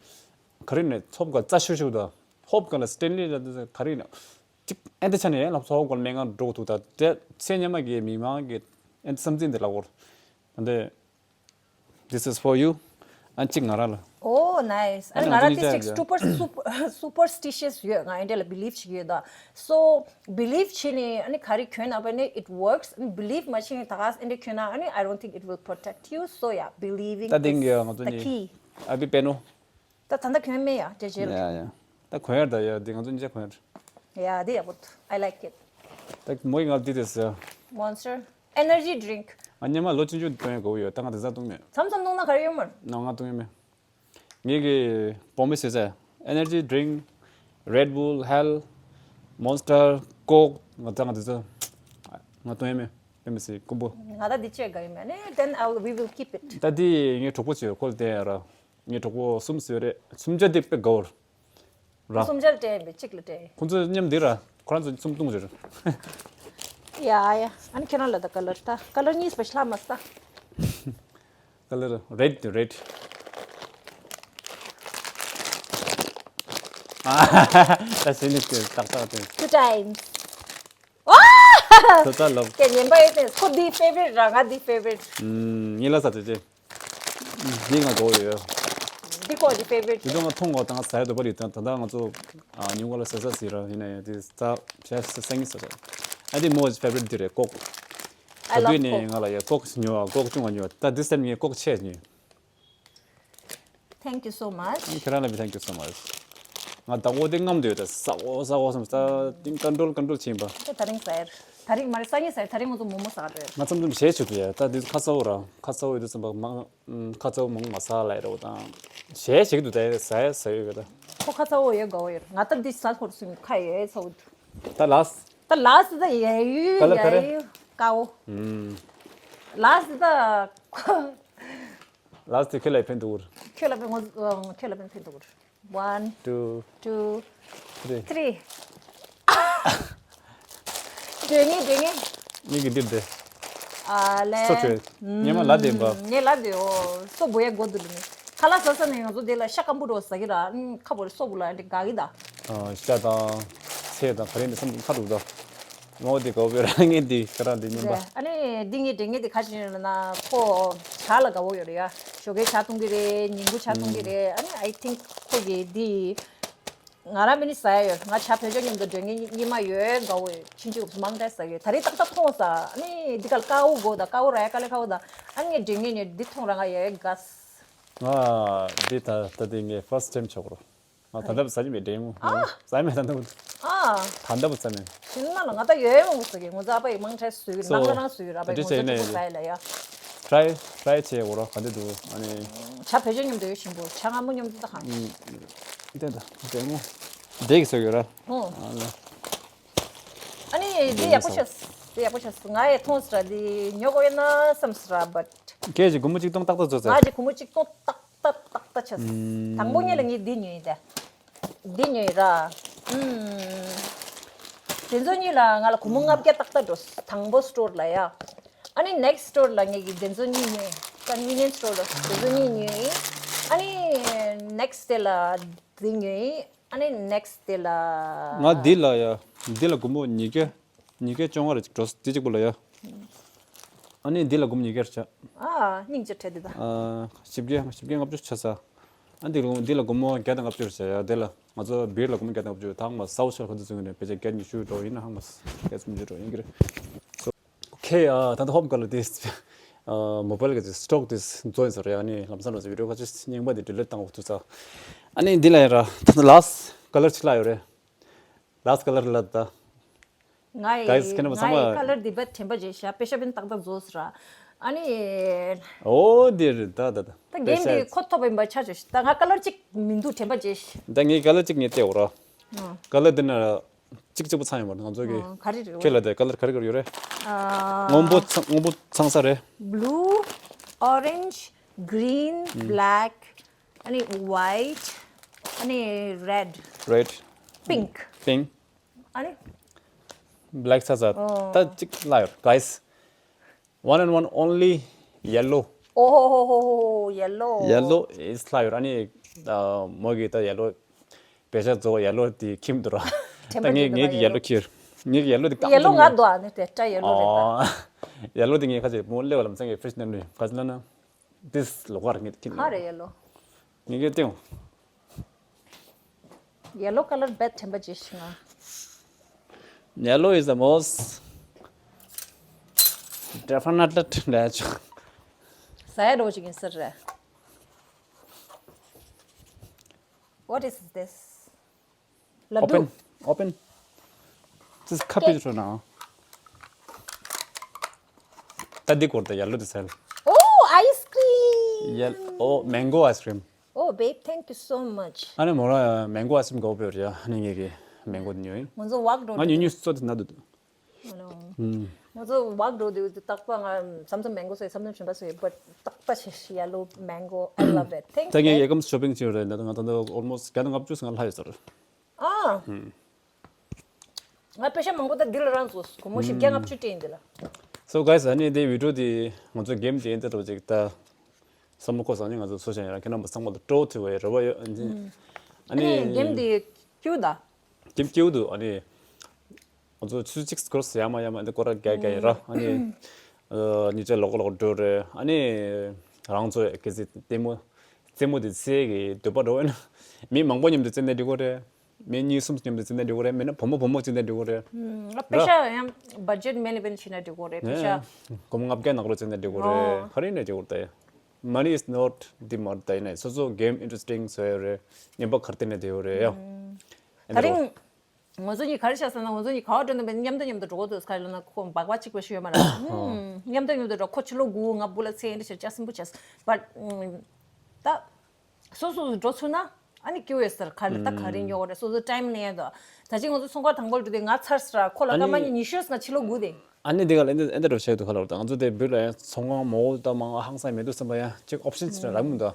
ག་རེ་ནས་ཚོབ་ག་རྩ་ཤུ་ཤུ་ད། ཧོབ་ག་ལ་སི་ཏན་ལི་ལ་དུས་ག་རེ་ནས། ཅིག་ཨེ་འདི་ཆ་ནས་ཡང་ལབ་ཚོ་ཧོབ་ག་ལ་སྨན་ཁང་འགྲོ་གི་འདུག་ད་དེ་ཚེ་སྔོན་མ་གི་མི་མང་གི་ཨེ་འདི་བསམ་ཚུལ་འདི་ལ་བོར། འདི། This is for you. ཨ་གཅིག་ང་རང་ལ། Oh, nice. ཨ་ནི་ང་རང་ང་ཚོ་ཏིས་ཅིག་གཉིས་ཀ་super super superstitious ཡོད། ང་ཨེ་འདྲ་ལ་believe བྱེད་ཀྱི་ཡོད་ད། So believe བྱེད་ནས་ཨ་ནི་ག་རེ་གྱོན་ན་བ་ནི་it works. ཨ་ནི་believe མ་བྱེད་ནས་ད་ག་ཨེ་འདྲ་གྱོན་ན་ཨ་ནི I don't think it will protect you. So yeah, believing ད་དེང་གི་ང་ཚོ is the གཉིས། Key. ཨ་བི་པེ་ནོ། ད་ད་ལྟ་གྱོན་མེད་ཡ་རྒྱ་ཇེ་ལ། ཡ་ཡ། ད་གོན་ཡར་ད་ཡ་འདི་ང་ཚོ་གཉིས་ཆ་གོན་ཡར། ཡ་འདི་ཡག་པོ་འདུག I like it. ད་མོ་ཡི་ང་འདི་དེ་ཟེར། Monster Energy Drink. ང་སྔོན་མ་ལོ་ཆུང་ཆུང་འདི་བཏུང་ཡ་དགའ་བོ་ཡོད། ད་ང་དེང་སང་བཏུང་མེད། མཚམས་མཚམས་བཏུང་ན་ག་རེ་ཡོད་མ་རེད། ན་ང་བཏུང་ཡ་མེད། ངེད་ཀྱི་བོ་མི་ཟེར་ཚེ་Energy Drink, Red Bull, Hell, Monster, Coke ང་ད་ང་དེ་ཚོ་ང་བཏུང་ཡ་མེད། དེ་མི་སྲིད་ཀུན་པོ། ང་ད་འདི་ཆོས་དགའ་ཡོད་མེད་ནི་then I will, we will keep it. ད་འདི་ངའི་གྲོགས་པོ་ཆེ་ཁོ་ལ་བསྟན་ཡ་ར། ངའི་གྲོགས་པོ་གསུམ་ཟེར་རེད། གསུམ་ཆ་དེ་དཔེ་དགའ་བོར། ར། གསུམ་ཆར་སྤྲད་ཡིན་པས་གཅིག་ལ་སྤྲད་ཡིན། ཁོང་ཚོ་མཉམ་འདི་ར། ཁོ་རང་ཚོ་གསུམ་བཏུང་ཟེར། ཡ་ཡ། ཨ་ནི་ཁྱེད་རང་ལ་ད་ཀ་ལར་ད་ཀ་ལར་གཉིས་པ་ཤ་མ་ས། ཀ་ལར་རེད་དེ་རེད། ཨ་ད་ཟེར་ནི་དེ་ཏག་ཏག་དེ། Two times. ད་ད་ལབ། ཀྱེ་ཉན་པ་ཡོད་དེ་ཁོ་འདི་favorite ར་ང་འདི་favorite། ཨུམ། ཉིན་ལ་ས་དེ་ཅེ། འདི་ང་དགོས་ཡོད། འདི་ཁོ་གི་favorite། དེ་ཚོ་ང་མཐོང་གོ་དང་ཟ་ཡ་དོ་པ་རེད་དང་ད་ལྟ་ང་ཚོ་ཨ་ཉུང་ག་ལ་ཟ་ཟ་ཟེར་ར་ཡིན་ན་ཡང་དེ་ཟ་བྱས་ཟ་ངེས་ཟ་ཟ། ཨ་འདི་མོ་favorite འདི་རེད་ཀོག I love Coke. ད་དུས་ནས་ང་ལ་ཡ་ཀོག་ཉོ་བ་ཀོག་ཅུང་བ་ཉོ་བ་ད་this time ངས་ཀོག་ཆེ་ཉོས། Thank you so much. ཁྱེད་རང་ལ་བི་thank you so much. ང་ཟླ་བོ་དེ་རྔམ་འདོད་ད་ཟ་འོ་ཟ་འོ་བསམ་ད་དེ་control control བྱེད་པ། ད་ད་རིང་ཟེར། ད་རིང་མ་རེད་སང་ཉིན་ཟེར་ད་རིང་ང་ཚོ་མོག་མོག་ཟ་རེད། ང་ཙམ་ཙམ་ཞེས་བྱེད་དུ་ཡ་ད་དེ་ཁ་ཚ་བོ་ར་ཁ་ཚ་བོ་ཡོད་དུ་ཙམ་པ་མ་ཁ་ཚ་བོ་མང་མ་ཟ་ལ་ཡ་ར་བོ་དང་ཞེས་བྱེད་དུ་ད་ཟ་ཡ་ཟ་ཡོད་ག་ད། ཁོ་ཁ་ཚ་བོ་ཡོད་དགའ་བོ་ཡོད་ང་ད་འདི་ཟ་ཁོར་སུ་ཁ་ཡོད་ཚ་བོ་འདུག་ད་ལགས། ད་ལགས་ད་ཡ་ཡུ་ག་ལ་ག་རེ། ཡ་ཡུ་ཀའོ། ལགས་ད། ལགས་དེ་ཁྱོད་ལ་ཕན་ཐོགས། ཁྱོད་ལ་ཕན་ངོ་ཁྱོད་ལ་ཕན་ཕན་ཐོགས། One, two, three. འགྲོ་ངེས་འགྲོ་ངེས། མིག་གི་འདིར་བསྡད། ཨ་ལེ། སོ་བྲོས། ཉི་མ་ལ་བདེན་པ། ངས་ལ་བདེ་འོ། སོ་བོ་ཡ་གོ་འདུག་ལ་ནི། ཁ་ལག་ཟ་ས་ནས་ང་ཚོ་དེ་ལ་ཤ་སྐམ་པོ་འགྲོ་ཟ་གི་ར། ཁ་བོར་སོ་བོ་ལ་འདི་དགའ་གི་ད། ཨ་ཤ་དང་ཚལ་དང་ག་རེ་འདི་བསམ་ཁ་འདུག་ད། མོ་དེ་གོ་བོ་ར་ངས་འདི་ག་ར་འདི་ཉན་པ། ཨ་ནི་འདི་ངས་དྲན་ངས་དེ་ཁ་ཅིག་ཡོད་ན་ཁོ་ཇ་ལ་དགའ་བོ་ཡོད་རེད་ཡ། ཞོགས་ཀའི་ཇ་འཐུང་གི་རེད། ཉིན་གུང་ཇ་འཐུང་གི་རེད། ཨ་ནི་I think ཁོ་གི་འདི། ང་རང་མི་ནི་ཟ་ཡ་ཡོད། ང་ཇ་བོད་ཇ་མཉམ་དུ་སྒྲོན་ངེས་གཉིས་མ་ཡོད་དགའ་བོ་ཡོད། ཕྱིན་ཅི་མང་དྲགས་ཟ་གི་ཡོད། ད་རེས་ཏག་ཏག་མཐོང་ས། ཨ་ནི་འདི་ག་ལ་ཀ་འུ་གོ་ད་ཀ་འུ་ར་ཡ་ཀ་ལེ་ཀ་འུ་ད། ཨ་ནི་ངས་སྒྲོན་ངེས་ནས་འདི་མཐོང་ར་ང་ཡ་ཡ་དགའ། ང་འདི་ད་ད་འདི་ངའི་first time ཆོག་རོ། ང་ད་ལྟ་བུ་ཟ་གི་མེད་དྲན་མོ། ཟ་མེད་ད་ལྟ་བུ། ཨ། ད་ལྟ་བུ་ཟ་མེད། ཤིན་མ་ལ་ང་ད་ཡོད་མང་པོ་ཟ་གི། ང་ཚོ་ཨ་ཕ་ཡི་མང་དྲགས་ཟོས་གི། ནང་ལ་རང་ཟོས་གི་ར། ཨ་ཕ་ཡི་ད་ང་ཚོ་ཅི་ཟ་ཡ་ལ་ཡ། try try བྱེད་འོ་རོ་ག་འདི་འདུག་ཨ་ནི། ཇ་བོད་ཇ་མཉམ་དུ་ཡོད་ཞིམ་པོ། ཇ་མངར་མོ་མཉམ་དུ་ད་གང་། ཨུམ། འདི་ད་འདི་མོ། འདི་གི་ཟེར་ཡོད་ར། ཨོ། ཨ་ལ། ཨ་ནི་འདི་ཡག་པོ་ཤ། འདི་ཡག་པོ་ཤ། ང་ཡི་མཐོང་སྲ་འདི་ཉོ་དགོས་ཡོད་ན་བསམ་སྲ་but། ཁྱེད་ཀྱི་སྒོར་མོ་གཅིག་སྟོང་ཏག་ཏག་བཟོ་ཚར། ང་གི་སྒོར་མོ་གཅིག་སྟོང་ཏག་ཏག་ཏག་ཏག་ཆ། དང་པོ་ཉིད་ལ་ངས་འདི་ཉོས་ཡིན་ད། འདི་ཉོས་ར། ཨུམ། དེ་ཚོ་གཉིས་ལ་ང་ལ་སྒོར་མོ་ལྔ་བརྒྱ་ཏག་ཏག་འགྲོ། དང་པོ་store ལ་ཡ། ཨ་ནི་next store ལ་ངས་ཀྱི་དེ་ཚོ་གཉིས་ཉོས། convenience store ལ་དེ་ཚོ་གཉིས་ཉོས་ཡིན། ཨ་ནི་next day ལ་འདི་ཉོས་ཡིན། ཨ་ནི་next day ལ། ང་འདི་ལ་ཡ། འདི་ལ་སྒོར་མོ་ཉིས་བརྒྱ། ཉིས་བརྒྱ་བཅོ་ལྔ་རེ་ཅིག་འགྲོ། འདི་གཅིག་པོ་ལ་ཡ། ཨ་ནི་འདི་ལ་སྒོར་མོ་ཉིས་བརྒྱ་རེ་ཆགས། ཨ། སྙིང་རྗེ་བྲལ་འདི་ད། ཨ། བཞི་བརྒྱ་བཞི་བརྒྱ་ལྔ་བཅུ་ཆགས་ས། ཨ་འདི་ལ་འདི་ལ་སྒོར་མོ་བརྒྱ་དང་ལྔ་བཅུ་རེ་ཆགས་ཡ། འདི་ལ་ང་ཚོ་བིར་ལ་སྒོར་མོ་བརྒྱ་དང་ལྔ་བཅུ། ད་ང་ས་འུ་ཆ་ཁ་ཚུ་ཚུན་ནས་ཕལ་ཆེར་བརྒྱ་ཉི་ཤུ་འགྲོ་ཡིན་ན་ཧང་མ་བརྒྱ་སུམ་ཅུ་འགྲོ་ཡིན་གྱི་རེད། ཨོ་ཁེ། ཨ་ད་ལྟ་ཧོམ་ཀ་ལ་དེ་ཨ་མོ་བལ་གི་སི་ཊོག་དེ་འཛོལ་ཡིན་ཟེར་ཡ། ནི་ལམ་སང་རོ་སི་བི་ཌི་ཡོ་ཁ་ཅིག་རྙིང་པ་དེ་ཌི་ལིཊ་བཏང་འོག་ཐུག་ཚར། ཨ་ནི་འདི་ལ་ཡིན་ར། ད་ལྟ་ལཱ་སི་ཊི་ཀ་ལར་ཅིག་ལ་ཡོད་རེད། ལཱ་སི་ཊི་ཀ་ལར་ལ་ད། ང་ཡི་Guys ཁྱེད་རྣམ་པ་ཚང་མ། ང་ཡི་ཀ་ལར་འདི་བད་དྲན་པ་བརྗེད་ཤག་པེ་ཤ་བིན་ཏག་ཏག་བཟོས་ར། ཨ་ནི། ཨོ་འདི་རེད་ད་ད་ད། ད་གེམ་འདི་ཁོ་ཐོབ་པ་ཡིན་པ་ཆ་ཆོད་ཤག་ད་ང་ཀ་ལར་གཅིག་མི་འདུག་དྲན་པ་བརྗེད་ཤག་ད་ངའི་ཀ་ལར་གཅིག་ངས་བལྟས་འོ་ར། ཨ། ཀ་ལར་འདི་ན། གཅིག་གཅིག་པོ་ཚང་ཡོད་མ་རེད་ང་ཚོ་གི། ཨ། ག་རེ་རེད། ཁྱེད་ལ་དེ་ཀ་ལར་ག་རེ་ག་རེ་ཡོད་རེད། ཨ། སྔོན་པོ་ཚང་སྔོན་པོ་ཚང་ས་རེད། Blue, orange, green, black, ཨ་ནི་white, ཨ་ནི་red, red, pink, pink, ཨ་ནི་black ཚ་ཚ། ཨོ། ད་གཅིག་ལ་ཡོད། Guys, one and one only yellow. ཨོ་ཧོ་ཧོ་ཧོ་ཧོ། Yellow. Yellow is ལ་ཡོད། ཨ་ནི་ཨ་མོ་གི་ད་ཡེ་ལོ། བེ་ཤ་ཛོ་ཡེ་ལོ་དེ་ཁྱིམ་དུ་ར། ད་ངས་ངས་ཀྱི་ཡེ་ལོ་ཁྱེར། ངས་ཀྱི་ཡེ་ལོ་དེ་ཡེ་ལོ་ང་དོ་ཨ་ནི་དེ་ཏྲ་ཡེ་ལོ་རེད་ད། ཨོ། ཡེ་ལོ་དེ་ངས་ཁ་ཅིག་མོ་སླེབས་པ་ལམ་སང་གི་ཕི་རིཇ་ནང་ནས་ག་ཅི་ལ་ན། དིས་ལོག་གར་ངས་ཁྱིམ་ག་རེ་ཡེ་ལོ། ངས་ཀྱི་ཏེང་། Yellow color བད་དྲན་པ་བརྗེད་ཤིང་ང་། Yellow is the most definitely ལས་ཆོག་ཟ་ཡ་འགྲོ་ཅིག་ཡིན་ཟེར་རེད། What is this? ལ་ཌུ། Open, open. This cup is run out. ད་འདི་སྐོར་དུ་ཡེ་ལོ་དེ་ཟེར། Oh, ice cream. Yel- oh, mango ice cream. Oh, babe, thank you so much. ཨ་ནི་མོ་ར་mango ice cream དགོས་པའི་རེད། ཨ་ནི་ངེད་ཀྱི་mango དེ་ཉོས་ཡིན། ང་ཚོ་walk འགྲོ་ང་ཉུ་ཉུ་སོ་དེ་ན་འདུག་ང་ཚོ་walk འགྲོ་དུས་ཏག་ཏག་ང་མཚམས་མཚམས་mango ཟོས་མཚམས་མཚམས་ཞིམ་པ་ཟོས་but ཏག་ཏག་ཞེ་ཞེ་yellow mango I love it. Thank you. ད་ངས་ཡེ་གམ་shopping བྱས་རེད། ད་ང་ད་ལྟ་almost བརྒྱ་དང་ལྔ་བཅུ་ང་ལྷག་ཡོད་ཟེར། ཨ། ང་པེ་ཤ་མང་པོ་ད་འདི་ལ་རང་བཟོས། སྒོར་མོ་བཞི་བརྒྱ་ལྔ་བཅུ་སྤྲད་ཡིན་འདི་ལ། So guys, ཨ་ནི་འདི་video འདི་ང་ཚོ་game འདི་ཡིན་ད་འགྲོ་ཅིག་ད། བསམ་བློ་འཁོར་སོང་ནི་ང་ཚོ་སུ་ཞིག་ཡང་ཁྱེད་རྣམ་པ་ཚང་མ་ལ་སྤྲོ་ཐུབ་པའི་རེ་བ་ཡོད། ཨ་ནི། ཨ་ནི་game འདི་སྐྱིད་ད། game སྐྱིད་འདུག་ཨ་ནི། ང་ཚོ་ཆུ་ཚོད་གཅིག་སྐོར་ཡ་མ་ཡ་མ་འདི་སྐོར་ར་རྒྱག་རྒྱག་ཡིན་ར། ཨ་ནི། ཨ་ཉི་ཆ་ལོག་ལོག་འགྲོ་རེད། ཨ་ནི། རང་ཚོ་གལ་སྲིད་ལྟད་མོ། རྩེད་མོ་དེ་རྩེ་གི་འདོད་པ་འགྲོ་བས་ན། མི་མང་པོ་མཉམ་དུ་རྩེ་ན་འགྲིག་གོ་རེད། མི་གཉིས་གསུམ་མཉམ་དུ་རྩེ་ན་འགྲིག་གོ་རེད། མིན་ན་བུ་མོ་བུ་མོ་རྩེ་ན་འགྲིག་གོ་རེད། ཨ་པེ་ཤ་ཡང་budget མེད་ནི་བེན་ཕྱིན་ན་འགྲིག་གོ་རེད་པེ་ཤ། སྒོར་མོ་ལྔ་བརྒྱ་ནང་ལོགས་རྩེ་ན་འགྲིག་གོ་རེད། ཨོ། ག་རེ་ཡིན་ན་འགྲིག་གོ་རེད་ད། Money is not the matter ད་ཡིན་ན་སོ་སོ་game interesting བཟོ་ཡོད་རེད། ཉན་པ་གར་བལྟས་ནས་བསྡད་ཡོད་རེད་ཡ། ད་རིང་། ང་ཚོ་གཉིས་ག་རེ་བྱས་ཟེར་ན་ང་ཚོ་གཉིས་ག་བ་འགྲོ་ན་མཉམ་དུ་མཉམ་དུ་འགྲོ་དགོས་འདུག་ག་ལ་ན་ཁོ་སྦག་སྦག་གཅིག་པ་ཞིག་ཡོད་མ་རེད། མཉམ་དུ་མཉམ་དུ་འགྲོ་ཁོ་ཕྱི་ལོགས་སྒུག་ང་སྦུག་ལ་ཚེ་འདི་ཞེ་ཅག་སིམ་པོ་བྱས། but ད་སོ་སོ་སོ་འགྲོ་ཚུགས་ན་ཨ་ནི་སྐྱིད་པོ་ཡོད་ཟེར་ག་ལ་ད་ག་རེ་ཉོ་བ་རེད། སོ་སོ་time ནས་ཡང་ད་ད་ཅིག་ང་ཚོ་ཚོང་ཁང་དང་པོ་འགྲོ་དུས་ང་ཚར་ཟེར་ཁོ་ལ་ཨ་སྐར་མ་ནི་གཉིས་ཉི་ཤུ་ང་ཕྱི་ལོགས་སྒུག་དེ། ཨ་ནི་འདི་ག་ལ་ཨེ་འདྲ་ཨེ་འདྲ་འགྲོ་བྱས་འདུག་ག་ལ་ད་ང་ཚོ་དེ་བུ་ལ་ཡང་ཚོང་ཁང་མོ་ད་མང་ཧང་སང་མེད་འདུག་བསམ་པ་ཡང་ཅིག་option ཅིག་རག་མི་འདུག་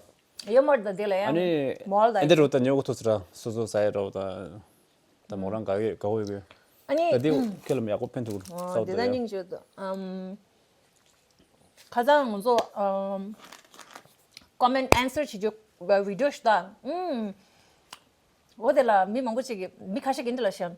ཡོད་མ་རེད་ད་དེ་ལ་ཡང་ཨ་ནི་མོལ་ད་ཨེ་འདྲ་རོ་ད་ཉོ་གི་ཐུག་ཚུར་སོ་སོ་ཟ་ཡི་རོ་ད་ད་མོ་རང་དགའ་གི་དགའ་བོ་ཡོད་གི་ཨ་ནི་ད་དེ་ཁྱོད་ལ་མ་ཡག་པོ་ཕན་ཐོགས་ཨོ་ས་དེ་ད་ད་ཡ་སྙིང་རྗེ་ད་ཨམ། ཁ་སང་ང་ཚོ་ཨམ་comment answer བྱེད་རྒྱུ་video ཞིག་དང་། ཨམ། འོ་དེ་ལ་མི་མང་པོ་ཅིག་གིས་མི་ཁ་ཤས་ཀྱིས་འདི་ལ་བཤད།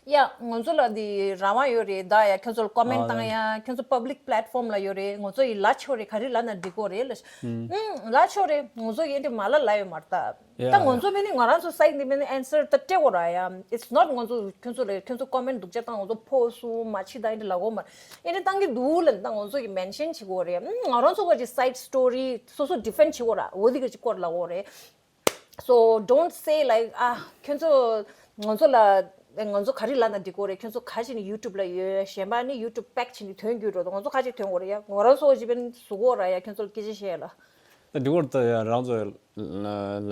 ཡ། ང་ཚོ་ལ་འདི་རང་དབང་ཡོད་རེད་ད། ཡ། ཁྱོད་ཚོ་ལ་comment ཨ་བཏང་ཡ། ཁྱོད་ཚོ་public platform ལ་ཡོད་རེད། ང་ཚོ་ཡི་ལབ་ཆོག་རེད། ག་རེ་ལབ་ན་འགྲིག་གི་རེད་ལབ། ཨམ། ལབ་ཆོག་རེད། ང་ཚོ་ཡི་འདི་མ་ལབ་ལབ་ཡོད་མ་རེད་ད། ཡ། ད་ང་ཚོ་མི་ནི་ང་རང་ཚོ་side ནས་མི་ནི་answer ད་སྤྲད་དགོས་ར་ཡ། It's not ང་ཚོ་ཁྱོད་ཚོ་ལ་ཁྱོད་ཚོ་comment སྡུག་ཅག་བཏང་། ང་ཚོ་ཕོ་སུ་མ་ཕྱི་ད་ཡི་འདི་ལབ་དགོས་མ་རེད། ཡི་འདི་བཏང་གི་འདུག་ལབ་ད་ང་ཚོ་གི་mention བྱེད་དགོས་རེད། ཨམ། ང་རང་ཚོ་གི་side story སོ་སོ་defend བྱེད་དགོས་ར། འོ་དེ་གི་ཅིག་སྐོར་ལབ་དགོས་རེད། So don't say like ཨ་ཁྱོད་ཚོ་ང་ཚོ་ལ་ང་ཚོ་ག་རེ་ལབ་ན་འགྲིག་གི་རེད། ཁྱོད་ཚོ་ག་ཅིག་ནི་YouTube ལ་ཡོད། གཞན་པ་ནི་YouTube back བྱས་ནས་ཐོན་རྒྱུ་རེད། ང་ཚོ་ག་ཅིག་ཐོན་དགོས་རེད་ཡ། ང་རང་ཚོ་ཅི་བན་བཟོ་དགོས་ར་ཡ། ཁྱོད་ཚོ་ལ་སྐད་ཆ་བཤད་ལ། ད་འགྲིག་གི་རེད་ད་ཡ། རང་ཚོ་ལ་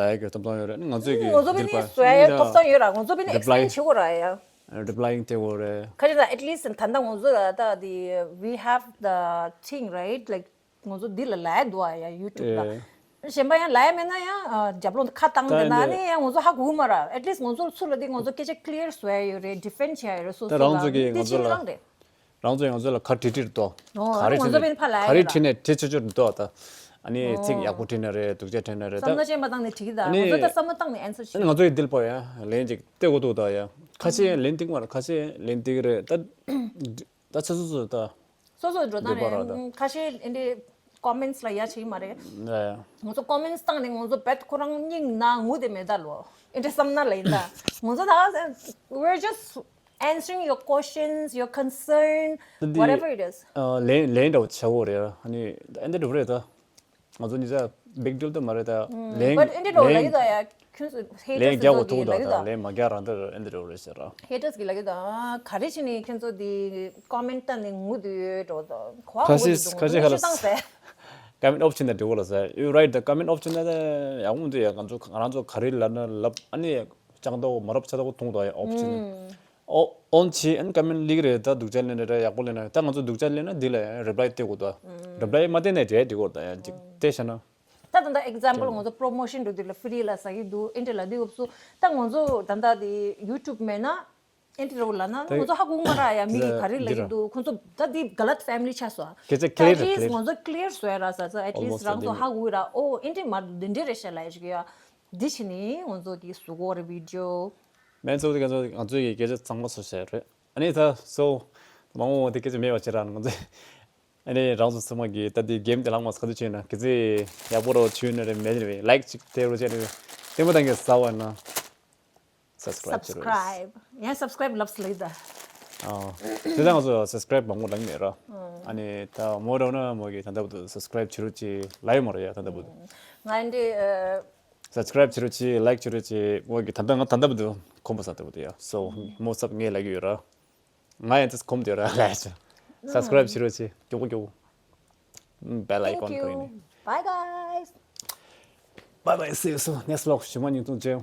ཡ་གི་ཐོབ་ཐང་ཡོད་རེད། ང་ཚོས་གི་ང་ཚོ་བན་འདིར་ནི་བཟོ་ཡ་ཡ་ཐོབ་ཐང་ཡོད་ར། ང་ཚོ་བན་ནི་reply explain བྱེད་དགོས་ར་ཡ། Replying བྱེད་དགོས་རེད། ག་ཅིག་ད་at least ད་ལྟ་ང་ཚོ་ལ་ད་དེ་we have the thing right like ང་ཚོ་འདི་ལ་ལབ་ཡ་འདུག་ཨ་ཡ་YouTube ལ། ཨེ། གཞན་པ་ཡང་ལབ་ཡ་མེད་ན་ཡང་ཨ་རྒྱབ་ལོགས་ཁ་བཏང་ད་བསྡད་ན་ནི་ཡང་ང་ཚོ་ཧ་གོ་གི་མ་རེད། At least ང་ཚོ་ཚུར་ལ་འདི་ང་ཚོ་སྐད་ཆ་clear བཟོ་ཡ་ཡོད་རེད། Defend བྱེད་ཡ་ཡོད་རེད། སོ་སོ་རང་ཚོ་གིས་ལ་ང་ཚོ་ལ་རང་རེད། རང་ཚོ་ཡང་ང་ཚོ་ལ་ག་རེ་བྲིས་བྲིས་འདུག་ཨོ། ག་རེ་ང་ཚོ་བྲིས་བན་ཕ་ལ་ག་རེ་ཡ་བྲིས་ནས་བྲིས་ཆོག་ཆོག་འདུག་ད་ཨ་ནི་ཨོ། ཚིག་ཡག་པོ་བྲིས་ན་རེད། སྡུག་ཅག་བྲིས་ན་རེད་ད། བསམ་ན་ཅན་པ་བཏང་ནས་བྲིས་གི་ད། ཨ་ང་ནི་ཚོ་ད་བསམ་བློ་བཏང་ནས་answer ཨ་བྱེད་ནི་ང་ཚོ་ཡི་འདིར་པོ་ཡ་ལན་ཅིག་སྟེར་དགོས་འདུག་ད་ཡ། ཁ་ཤས་ལན་འདེགས་མ་རེད། ཁ་ཤས་ལན་འདེགས་རེད་ད། ད་ཆ་སོ་སོ་ད། སོ་སོའི་འགྲོ་སྟངས་འདི་པ་ར་ད། རེད། ཁ་ཤས་ཨེ་འདྲའི་comments ལ་ཡ་བྱེད་ཀྱི་མ་རེད། ཡ་ཡ། ང་ཚོ་comments བཏང་ནས་ང་ཚོ་བེད་ཁོ་རང་སྙིང་ན་ངུ་དེ་མེད་ད་ལོ། ཨེ་འདྲ་བསམ་ན་ལ་ཡིན་ད། ང་ཚོ་ད་we're just answering your questions, your concern, ད་འདི་whatever it is. ཨ་ལན་ལན་འདྲ་བོ་བྱ་དགོས་རེད། ཨ་ནི་ཨེ་འདྲ་འགྲོ་རེད་ད། ང་ཚོ་ཉིས་ཆ་big deal ད་མ་རེད་ད། ལན་but ཨེ་འདྲ་འགྲོ་ལ་ལན་ཡོད་ད་ཡ། ཁྱོད་ཚོ་haters ལན་རྒྱག་དགོས་ཚོ་ཐུག་གི་ད་ལ་ཡོད་ད། ད་ལན་མ་རྒྱག་རང་ད་ཨེ་འདྲ་འགྲོ་རེད་ཟེར་ར། Haters གི་ལ་གི་ད་ག་རེ་བྱས་ནས་ཁྱོད་ཚོ་འདི་comment བཏང་ནས་ངུ་འདུག་ཡོད་འགྲོ་ད། གོ་བ་ཁ་ཤས་ངུ་འདུག་ཁ་ཤས་ཁ་ལ་ངུ་ཤི་བཏང་ཟེར། Comment off བྱས་ན་འགྲིག་གོ་ལ་ཟེར། You right, the comment off བྱས་ན་ད་ཡག་མོ་འདུག་ཡ། ང་ཚོ་ང་རང་ཚོ་ག་རེ་ལབ་ན་ལབ། ཨ་ནི་ཅང་ཏོག་མ་རབས་ཆ་ཏོག་ཐུང་ཏོ་ཡ་off བྱས་ན། ཨོ་on བྱས་ཨ་ནི་comment ལེགས་རེད་ད། སྡུག་ཅག་ལེན་རེད་ཡག་པོ་ལེན་རེད་ད། ང་ཚོ་སྡུག་ཅག་ལེན་ན་འདི་ལ་reply སྟེར་དགོས་ད། Reply མ་སྟེར་ན་འདྲ་འགྲིག་གོ་ད་ཡ། ཅིག་སྟེར་བྱས་ན། ད་ད་ད་example ང་ཚོ་promotion འགྲོ་དུས་ལ་free ལ་ཟ་གི་འདུག་ཨེ་འདྲ་ལབ་དུས་སྐབས་སུ་ད་ང་ཚོ་ད་ད་དེ་YouTube མེད་ན་ཨེ་འདྲ་རོ་ལབ་ན་ད་ང་ཚོ་ཧ་གོ་མ་ར་ཡ། མི་གི་ག་རེ་ལབ་ཀྱི་འདུག་ཁོང་ཚོ་ད་དེ་ག་ལད་family ཆགས་སོང་། སྐད་ཆ་ད་clear at least ང་ཚོ་clear བཟོ་ཡ་ར་ཟ་ས། at least almost རང་ཚོ་ཧ་གོ་གི་ར། ཨོ་ཨེ་འདྲ་མ་འདི་འདྲ་རེད་ཤག་ལབ་ཡ་ཞིག་ཡ། འདི་བྱས་ནས་ང་ཚོ་གི་བཟོ་གོ་རེ་video། མེན་ཚོ་དེ་ང་ཚོ་ང་ཚོ་ཡི་སྐད་ཆ་ཚང་མ་བཟོ་བྱས་རེད། ཨ་ནི་ད་so མང་བོ་དེ་སྐད་ཆ་མེད་པ་བྱེད་ར། ང་ཚོ་ཨ་ནི་རང་ཚོ་ཚང་མ་གིས་ད་དེ་game དེ་ལྷག་མ་ག་ཚོད་བྱུང་ན། ག་ཚོད་ཡག་པོ་རོ་བྱུང་ན་རེད་མེད་རེད། like གཅིག་དེ་རོ་བྱས་ནས་ལྟད་མོ་བཏང་གི་ཟ་བ་ན་subscribe བྱེད་རོགས། Subscribe ཡང་subscribe ལབ་སླེབས་ད། ཨ་དེ་ད་ང་ཚོ་subscribe མང་པོ་ལབ་མེད་ར། ཨ་ནི་ད་མོ་རོ་ན་མོ་གིས་ད་ལྟ་བུ་subscribe བྱེད་རོགས་ཅིག་ལབ་ཡོད་མ་རེད་ཡ། ད་ལྟ་བུ་ང་འདི་ཨ། Subscribe བྱེད་རོགས་ཅིག like བྱེད་རོགས་ཅིག་མོ་གིས་ད་ལྟ་ང་ད་ལྟ་བུ་ཁོམ་པ་ས་ལྟ་བུ་ཡ། so མོ་སབ་ངས་ལབ་ཀྱི་ཡོད་ར། ང་ཡང་ཚེ་ཁོམ་དེ་ར་ལས་ཆ། Subscribe བྱེད་རོགས་ཆེ། མགྱོགས་པོ་མགྱོགས་པོ། Bell icon དེ་ཡིན། Bye guys. Bye bye, see you soon next vlog. ཞུ་མ་ཉིན་ཐུང་ཅེ།